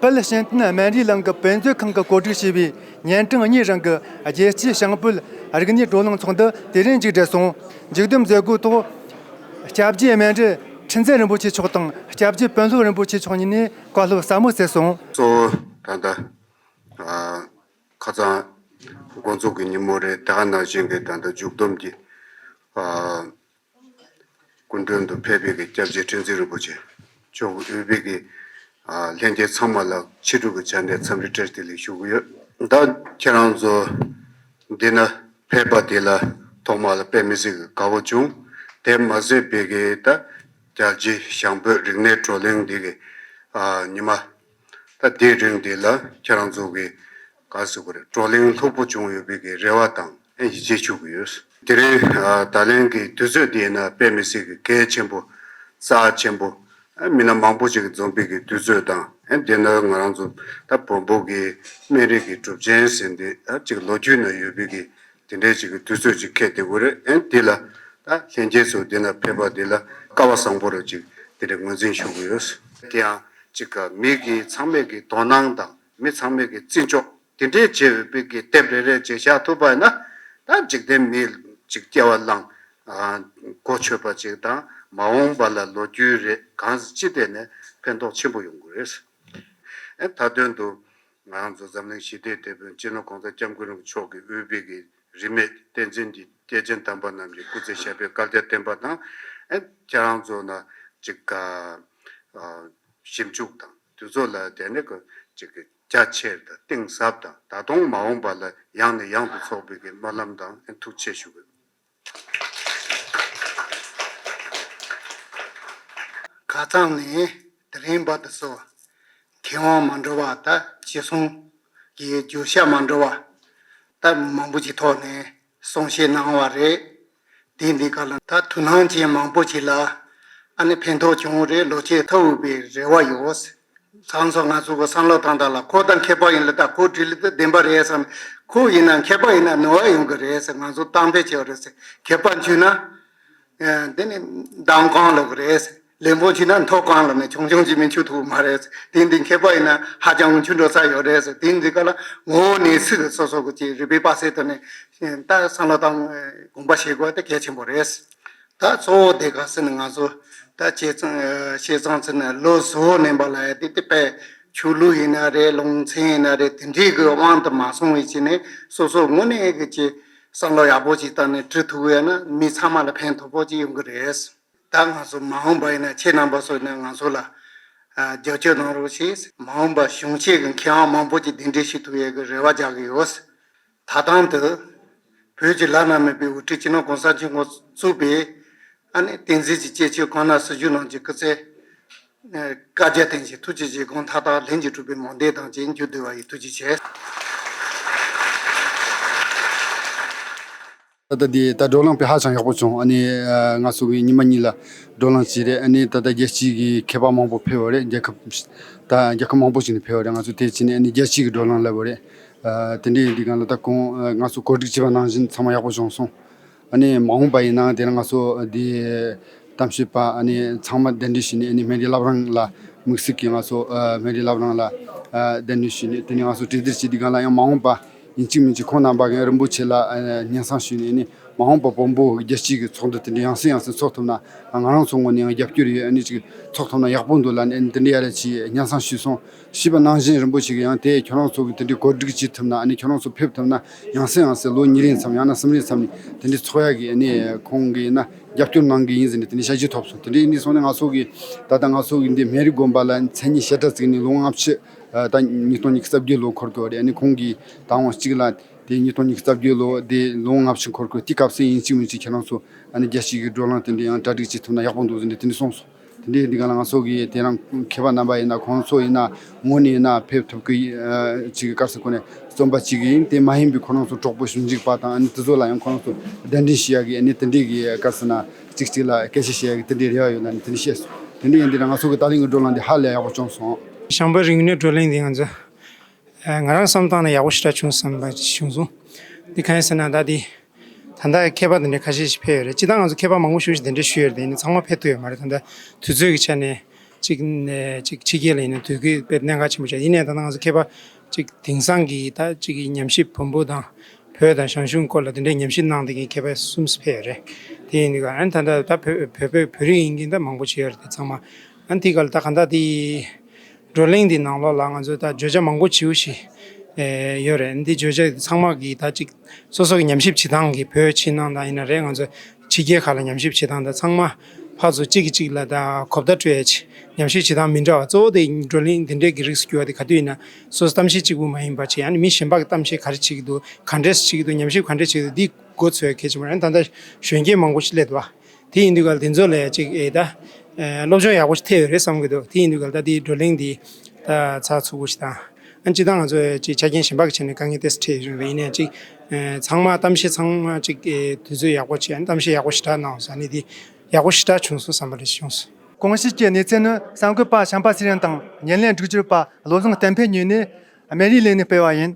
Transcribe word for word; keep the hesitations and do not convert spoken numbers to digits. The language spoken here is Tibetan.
དཔལ་ཤིང་རྟ་སྨན་རིའི་གླིང་གི་དཔེ་མཛོད་ཁང་གིས་གོ་སྒྲིག་བྱས་པའི་ཉིན་གྲངས་གཉིས་རིང་གི་རྒྱལ་སྤྱིའི་ཞིང་བོད་རིག་གནས་བགྲོ་གླེང་ཚོགས་འདུ་དེ་རིང་མཇུག་བསྒྲིལ་སོང་། མཇུག་བསྡོམས་མཛད་སྒོའི་ཐོག་སྐྱབས་རྗེ་སྨན་རི་ཁྲི་འཛིན་རིན་པོ་ཆེ་མཆོག་དང་སྐྱབས་རྗེ་དཔོན་སློབ་རིན་པོ་ཆེ་མཆོག་གཉིས་ནས་བཀའ་སློབ་ཟབ་མོ་སྩལ་སོང་། གཙོ་བོ་ད་ལྟ་ཨ་ཁ་སང་འགོ་འཛུགས་ཀྱི་ཉིན་མོ་རེད། དེ་ག་ནང་བཞིན་གྱི་ད་ལྟ་མཇུག་བསྡོམས་ཀྱི་ཨ་སྐུ་མགྲོན་དུ་ཕེབས་པའི་གི་སྐྱབས་རྗེ་ཁྲི་འཛིན་རིན་པོ་ཆེ་མཆོག་དབུས་པའི་གི་ཨ་ལྷན་རྒྱས་ཚང་མ་ལ་ཕྱི་དྲིལ་གྱི་ཆ་ནས་འཚམས་འདྲི་བཀྲ་ཤིས་བདེ་ལེགས་ཞུ་གི་ཡོད། ད་ཁྱེད་རང་ཚོ་འདི་ན་ཕེབས་པ་དེ་ལ་ཐོག་མ་ལ་དཔེ་མི་སྲིད་གི་དགའ་བོ་བྱུང་། དེ་མ་ཟད་པའི་གི་ད་རྒྱལ་སྤྱིའི་ཞང་བོད་རིག་གནས་བགྲོ་གླེང་འདི་གི་ཨ་ཉི་མ་ད་དེའི་རིང་འདི་ལ་ཁྱེད་རང་ཚོ་གི་ག་ཟེར་དགོས་རེད། བགྲོ་གླེང་ལྷུག་པོ་བྱུང་ཡོད་པའི་གི་རེ་བ་དང་ཡིད་ཆེས་ཞུ་གི་ཡོད། དེ་རིང་ད་ལན་གི་དུས་ཚོད་འདི་ཡིན་ན་དཔེ་མི་སྲིད་གི་གལ་ཆེན་པོ་རྩ་ཆེན་པོ་མི་སྣ་མང་པོ་ཞིག་འཛོམས་པའི་གི་དུས་ཚོད་དང་དེ་ན་ང་རང་ཚོ་ད་བོན་པོ་གི་སྨན་རིགས་ཀྱི་གྲུབ་ཆེན་ཟེར་འདི་ཅིག་ལོ་རྒྱུས་ན་ཡོད་པའི་གི་དེ་འདྲའི་ཅིག་གི་དུས་ཚོད་ཅིག་འཁེལ་བསྡད་དགོས་རེད། ཨེ་འདི་ལ་ད་ལྷན་རྒྱས་ཚོ་འདི་ན་ཕེབས་པ་འདི་ལ་སྐལ་བ་བཟང་པོ་རེད་ཅིག་དེ་འདྲ་ངོས་འཛིན་ཞུ་གི་ཡོད། དེ་ཡང་ཅིག་ག་མི་གི་ཚང་མས་གི་དོ་སྣང་དང་མི་ཚང་མས་གི་བརྩི་འཇོག་དེ་འདྲའི་བྱེད་འོས་པའི་གི་དེབ་རེ་རེ་བྱེད་བཞག་ཐུབ་པ་ཡིན་ན་ད་འཇིག་རྟེན་མི་ཅིག་སྐྱེ་བ་བླངས་གོ་ཆོད་པ་ཅིག་དང་མ་འོངས་པ་ལ་ལོ་རྒྱུས་རེ་གང་ཅི་བལྟས་ནས་ཕན་ཐོགས་ཆེན་པོ་ཡོང་གི་རེད། ཨེ་མཐའ་དོན་དུ་ང་རང་ཚོ་འཛམ་གླིང་ཞི་བདེའི་དེད་དཔོན་སྤྱི་ནོར་གོང་ས་སྐྱབས་མགོན་རིན་པོ་ཆེ་མཆོག་གི་དབུས་པའི་གི་རིས་མེད་བསྟན་འཛིན་གྱི་སྐྱེས་ཆེན་དམ་པ་རྣམས་ཀྱི་སྐུ་ཚེ་ཞབས་པད་བསྐལ་བརྒྱར་བརྟན་པ་དང་ཨེ་ཁྱེད་རང་ཚོ་ན་ཅིག་ག་ཞིབ་འཇུག་དང་དུས་ཚོད་ལ་དེ་ནས་ཀྱི་ཅིག་གི་རྒྱ་ཆེར་དང་གཏིང་ཟབ་དང་ད་དུང་མ་འོངས་པ་ལ་ཡང་ནས་ཡང་དུ་འཚོགས་པའི་གི་སྨོན་ལམ་དང་ཨེ་ཐུགས་རྗེ་ཆེ་ཞུ་གི། ཁ་སང་ནས་དེ་རིང་བར་དུ་སོ་མཁས་དབང་མ་འདྲ་བ་ད་ཅི་གསུང་གི་བརྗོད་བྱ་མ་འདྲ་བ་ད་མང་པོ་ཅིག་ཐོག་ནས་གསུང་བཤད་གནང་བ་རེད། དེ་འདི་ག་ལ་ད་དོ་སྣང་ཅན་མང་པོ་ཅིག་ལ་ཨ་ནི་ཕན་ཐོགས་བྱུང་རེད། ལོ་ཆེ་ཐོབ་འོས་པའི་རེ་བ་ཡོད། ཚང་སོ་ང་ཚོ་གི་བསམ་བློ་བཏང་སྟངས་ལ་ཁོ་ད་མཁས་པ་ཡིན་ལ་ད་ཁོ་བྲིས་ལ་ད་བདེན་པ་རེད་བསམ། ཁོ་ཡིན་ན་མཁས་པ་ཡིན་ན་ནོར་བ་ཡོང་གི་རེད་ཟེར། ང་ཚོ་གཏམ་དཔེ་བྱས་པ་རེད་ཟེར། མཁས་པ་འཇུས་ན་ཨ་དེ་ནི་མདངས་གང་ལོག་གི་རེད་ཟེར། ལན་པོ་འཇུས་ན་མཐོ་གང་ལོག་ནས་ཆུང་ཆུང་ཅིག་མིན་ཆུ་ཐུག་མ་རེད་ཟེར། དེ་འདི་མཁས་པ་ཡིན་ན་ཧ་ཅང་ཆུ་འགྲོ་ས་ཡོད་རེད་ཟེར། དེ་འདི་ག་ལ་ངོ་བོ་ནས་ཚིག་སོ་སོ་གི་ཅིག་རིག་པའི་དཔག་ཚད་དུ་ནས་ད་བསམ་བློ་བཏང་དགོངས་པ་བཞེས་དགོས་དེ་གལ་ཆེན་པོ་རེད། ད་གཙོ་བོ་དེ་ག་ཟེར་ན་ང་ཚོ་ད་བྱས་ཙང་བྱས་ཙང་ཟེར་ན་ལོ་གཟུ་བོ་ནས་པ་ལ་ཡ་དེ་དེ་པས་ཆོས་ལུགས་ཡིན་ན་རེད། ལུང་ཚན་ཡིན་ན་རེད། དེ་འདྲའི་གི་དབང་དུ་མ་སོང་བའི་ཆེད་ནས་སོ་སོ་དངོས་གནས་གི་ཅིག་བསམ་བློ་ཡག་པོ་ཅིག་བཏང་ནས་བྲི་ཐུབ་ཡོད་ན་མི་ཚང་མ་ལ་ཕན་ཐོགས་པོ་ཅིག་ཡོང་གི་རེད། ད་ང་ཚོ་མ་འོངས་པ་ཡིན་ན་ཁྱེད་རྣམ་པ་ཚོ་ཡིན་ན་ང་ཚོ་ལ་རྒྱབ་སྐྱོར་གནང་རོགས་ཞེས། མ་འོངས་པ་གཞོན་སྐྱེས་ཀྱི་མཁས་དབང་མང་པོ་ཅིག་གདན་འདྲེན་ཞུ་ཐུབ་ཡས་ཀྱི་རེ་བ་རྒྱག་གི་ཡོད། ད་ཐེངས་འདི་བོད་ཀྱི་བླ་ན་མེད་པའི་དབུ་ཁྲིད་སྤྱི་ནོར་གོང་ས་སྐྱབས་མགོན་གཙོས་པའི་ཨ་ནི་བསྟན་འཛིན་གྱི་སྐྱེས་ཆེན་གང་ན་སྲི་ཞུ་གནང་རྒྱུ་སྐུ་ཚེ་བསྐལ་བརྒྱར་བརྟན་ཅིང་ཐུགས་རྗེ་ཆེ་དགོངས་མཐའ་དག་ལྷུན་གྱིས་གྲུབ་པའི་སྨོན་འདུན་དང་བཅས་མཇུག་བསྡུ་བ་ཡིན། ཐུགས་རྗེ་ཆེ། ད་ལྟ་འདི་ད་བགྲོ་གླེང་དཔེ་ཧ་ཅང་ཡག་པོ་བྱུང་། ཨ་ནི་ང་ཚོ་གི་ཉི་མ་གཉིས་ལ་བགྲོ་གླེང་བྱས་རེད། ཨ་ནི་ད་ལྟ་རྒྱལ་སྤྱིའི་གི་མཁས་པ་མང་པོ་ཕེབས་པ་རེད། རྒྱལ་ཁབ་ད་རྒྱལ་ཁབ་མང་པོ་ཞིག་ནས་ཕེབས་པ་རེད། ང་ཚོ་དེ་བྱས་ནས་ཨ་ནི་རྒྱལ་སྤྱིའི་གི་བགྲོ་གླེང་ལབ་པ་རེད། ཨ་དེ་འདྲའི་འདི་གང་ལ་ད་གོང་ཨ་ང་ཚོ་གོ་སྒྲིག་བྱས་པ་ནང་བཞིན་ཚང་མ་ཡག་པོ་བྱུང་སོང་། ཨ་ནི་མ་འོངས་པ་ཡིན་ན་དེ་ལ་ང་ཚོ་འདི་གཏམ་བཤད་པ་ཨ་ནི་ཚང་མ་གདན་འདྲེན་ཞུས་ནས་ཨ་ནི་སྨན་རིའི་བླ་བྲང་ལ་དམིགས་བསལ་གྱིས་ང་ཚོ་ཨ་སྨན་རིའི་བླ་བྲང་ལ་ཨ་གདན་འདྲེན་ཞུས་ནས་དེ་ནས་ང་ཚོ་གྲོས་བསྡུར་བྱས། འདི་གང་ལ་ཡང་མ་འོངས་པ་ཡིན་གཅིག་མིན་གཅིག་ཁོང་རྣམ་པ་གིས་རིན་པོ་ཆེ་ལ་ཨ་སྙན་སེང་ཞུས་ནས་ཨ་ནི་མ་འོངས་པ་བོན་པོ་རྒྱལ་སྤྱིའི་གི་ཚོགས་འདུ་དེ་འདྲ་ཡང་སེ་ཡང་སེ་ཚོགས་ཐུབ་ན་ང་རང་ཚོ་ངོས་ནས་ཡང་རྒྱབ་སྐྱོར་ཡོད། ཨ་ནི་ཅིག་ཚོགས་ཐུབ་ན་ཡག་པོ་འདུག་ལབ་ནས་ཨ་ནི་དེ་འདྲ་ཡ་རེ་ཅིག་སྙན་སེང་ཞུས་སོང་། ཞུས་པ་ནང་བཞིན་རིན་པོ་ཆེ་གིས་ཡང་དེ་ཁྱོད་རང་ཚོ་གིས་དེ་འདྲའི་གོ་སྒྲིག་བྱེད་ཐུབ་ན་ཨ་ནི་ཁྱོད་རང་ཚོ་ཕེབས་ཐུབ་ན་ཡང་སེ་ཡང་སེ་ལོ་གཉིས་རེའི་མཚམས་ཡང་ན་གསུམ་རེའི་མཚམས་ནས་དེ་འདྲའི་ཚོགས་ཡག་གི་ཨ་ནི་ཁོང་གིས་ཡིན་ན་རྒྱབ་སྐྱོར་གནང་གི་ཡིན་ཟེར་ནས་དེ་འདྲའི་ཞལ་བརྗེད་ཐོབ་སོང་། དེ་འདྲའི་ཡིན་དུས་སོང་ནས་ང་ཚོ་གིས་ད་ལྟ་ང་ཚོ་གིས་འདི་སྨན་རི་དགོན་པ་ལ་མཚན་ཉིད་ཞེ་དྲག་བརྩིས་ནས་ལོ་ལྔ་བཅུ་ད་ཉིས་སྟོང་ཉི་ཤུ་རྩ་བརྒྱད་ལོ་འཁོར་གི་ཡོད་རེད། ཨ་ནི་ཁོང་གིས་ད་དབང་གཅིག་ལ་དེ་ཉིས་སྟོང་ཉི་ཤུ་རྩ་བརྒྱད་ལོ་དེ་ལོ་ལྔ་བཅུ་འཁོར་གི་དེ་སྐབས་སུ་ཡིན་གཅིག་མིན་གཅིག་ཁྱེད་རང་ཚོ་ཨ་ནི་རྒྱལ་སྤྱིའི་གི་བགྲོ་གླེང་དེ་འདྲ་ཡང་གྲ་སྒྲིག་བྱེད་ཐུབ་ན་ཡག་པོ་འདུག་ཟེར་ནས་དེ་འདྲ་གསུངས་སོང་། དེ་འདྲའི་འདི་ག་ལ་ང་ཚོ་གི་དེ་རང་མཁས་པ་རྣམ་པ་ཡིན་ན་ཁོང་ཚོ་ཡིན་ན་ངོས་ནས་ཡིན་ན་ཕེབས་ཐུབ་ཀྱི་ཨ་ཅིག་གི་སྐབས་སུ་ཁོ་ནས་རྩོམ་པ་གཅིག་ཡིན། དེ་མ་ཡིན་པའི་ཁོ་རང་ཚོ་གྲོགས་པོ་ཞིབ་འཇུག་པ་དང་ཨ་ནི་དེ་ཚོ་ལ་ཡང་ཁོ་རང་ཚོ་གདན་འདྲེན་ཞུ་ཡག་གི་ཨ་ནི་དེ་འདྲའི་གི་སྐབས་སུ་ན་གཅིག་གཅིག་ལ་སྐད་ཆ་བཤད་ཡག་གི་དེ་འདྲའི་རེ་བ་ཡོད་ན་ནི་དེ་འདྲ་བཤད་སོང་། དེ་འདྲ་ཡིན་དུས་ང་ཚོ་གི་ད་ལན་གི་བགྲོ་གླེང་འདི་ཧ་ལས་ཡག་པོ་བྱུང་སོང་། ཞང་བོད་རིག་གནས་བགྲོ་གླེང་འདི་ང་ཚོ་ང་རང་བསམ་སྟངས་ནས་ཡག་པོ་ཞེ་དྲག་བྱུང་བསམ་པ་བྱུང་སོང་། འདི་གང་ཡིན་ཟེར་ན་ད་འདི། ད་ལྟ་མཁས་པ་དེ་འདྲ་ཁ་ཤས་ཤིག་ཕེབས་ཡོད་རེད། སྤྱིར་བཏང་ང་ཚོ་མཁས་པ་མང་པོ་ཞེ་པོ་ཞིག་གདན་འདྲེན་ཞུས་ཡོད་རེད། དེ་ནི་ཚང་མ་ཕེབས་ཐུབ་ཡོད་མ་རེད། ད་ལྟ་དུས་ཚོད་ཀྱི་ཆ་ནས་ གཅིག་ནས་གཅིག་ཕྱི་རྒྱལ་ལ་ཡིན་ན་དུས་ཀྱི་དཔེ་གནད་འགག་ཆེན་པོ་ཆགས། ཡིན་ནའི་ད་ལྟ་ང་ཚོ་མཁས་པ་གཅིག་དེང་སང་གི་ད་གཅིག་གི་ཉམས་ཞིབ་བོན་པོ་དང་བོད་དང་ཞང་ཞུང་སྐོར་ལ་དེ་འདྲའི་ཉམས་ཞིབ་གནང་བསྡད་མཁན་མཁས་པ་གསུམ་ཕེབས་ཡོད་རེད། དེ་ཡིན་དུས་ཨ་ནི་ད་ལྟ་ད་བོད་བོད་བོད་བོད་རིགས་ཡིན་མཁན་ད་མང་པོ་ཅིག་ཡོད་རེད། དེ་ཚང་མ་ཨ་ནི་དེ་ག་ལ་ད་ག་འདྲ་དེ་བགྲོ་གླེང་འདི་ནང་ལོགས་ལ་ང་ཚོས་ད་བརྗོད་བྱ་མང་པོ་ཅིག་ཞིག་ཨེ་ཡོད་རེད། འདི་བརྗོད་བྱ་ཚང་མ་གི་ད་ཅིག་སོ་སོ་གི་ཉམས་ཞིབ་བྱེད་སྟངས་ཀྱི་བོད་ཕྱི་ནང་དང་ཡིན་ན་རེད། ང་ཚོ་ཕྱི་རྒྱལ་ཁག་ལ་ཉམས་ཞིབ་བྱེད་སྟངས་དང་ཚང་མ་ཕར་ཚུར་གཅིག་གིས་གཅིག་ལ་ད་གོ་བརྡ་སྤྲོད་ཡ་ཆེད་ཉམས་ཞིབ་བྱེད་སྟངས་མི་འདྲ་བ། གཙོ་བོ་དེ་བགྲོ་གླེང་འདི་འདྲའི་གི་རིགས་སུ་གྱུར་བ་དེ་ག་དུས་ཡིན་ན་སོ་སོ་གཏམ་བཤད་གཅིག་པུ་མ་ཡིན་པ་བྱས། ཡང་ན་མི་གཞན་པ་གི་གཏམ་བཤད་ག་རེ་བྱེད་ཀྱི་འདུག་ག་འདྲས་བྱེད་ཀྱི་འདུག་ཉམས་ཞིབ་ག་འདྲས་བྱེད་ཀྱི་འདུག་འདི་མགོ་ཚོས་གལ་ཆེན་པོ་རེད། ད་ལྟ་གཞོན་སྐྱེས་མང་པོ་ཞིག་སླེབས་འདུག་བ། དེ་ཡིན་དུས་ག་ལ་དེ་ཚོ་ལ་ཅིག་ཨེ་ད་ཨེ་སློབ་སྦྱོང་ཡག་པོ་ཞིག་ཐེབས་ཡོད་རེད་བསམ་གྱི་འདུག་དེ་ཡིན་དུས་ག་ལ་ད་དེའི་བགྲོ་གླེང་འདི་ད་ཚགས་ཚུད་པོ་ཞིག་དང་། ཨ་སྤྱིར་བཏང་ང་ཚོ་ཅིག་ཆ་རྐྱེན་གཞན་པ་གི་ཆ་ནས་དཀའ་ངལ་ཏོག་ཙམ་འཕྲད་ཡོད་རུང་བ་ཡིན་ནའི་ཅིག་ཨེ་ཚང་མ་གཏམ་བཤད་ཚང་མ་ཅིག་ཨེ་དུས་ཚོད་ཡག་པོ་བྱས། ཨ་ནི་གཏམ་བཤད་ཡག་པོ་ཞེ་དྲག་གནང་སོང་། ཨ་ནི་དེ་ཡག་པོ་ཞེ་དྲག་བྱུང་སོང་བསམ་པ་རེ་བྱུང་སོང་། གོང་ཞུས་ཀྱི་གནས་ཚུལ་ནི་གསར་འགོད་པ་བྱམས་པ་ཚེ་རིང་དང་བརྙན་ལེན་སྒྲིག་སྦྱོར་པ་བློ་བཟང་བསྟན་འཕེལ་གཉིས་ནས་སྨན་རིའི་གླིང་ནས་སྤེལ་བ་ཡིན།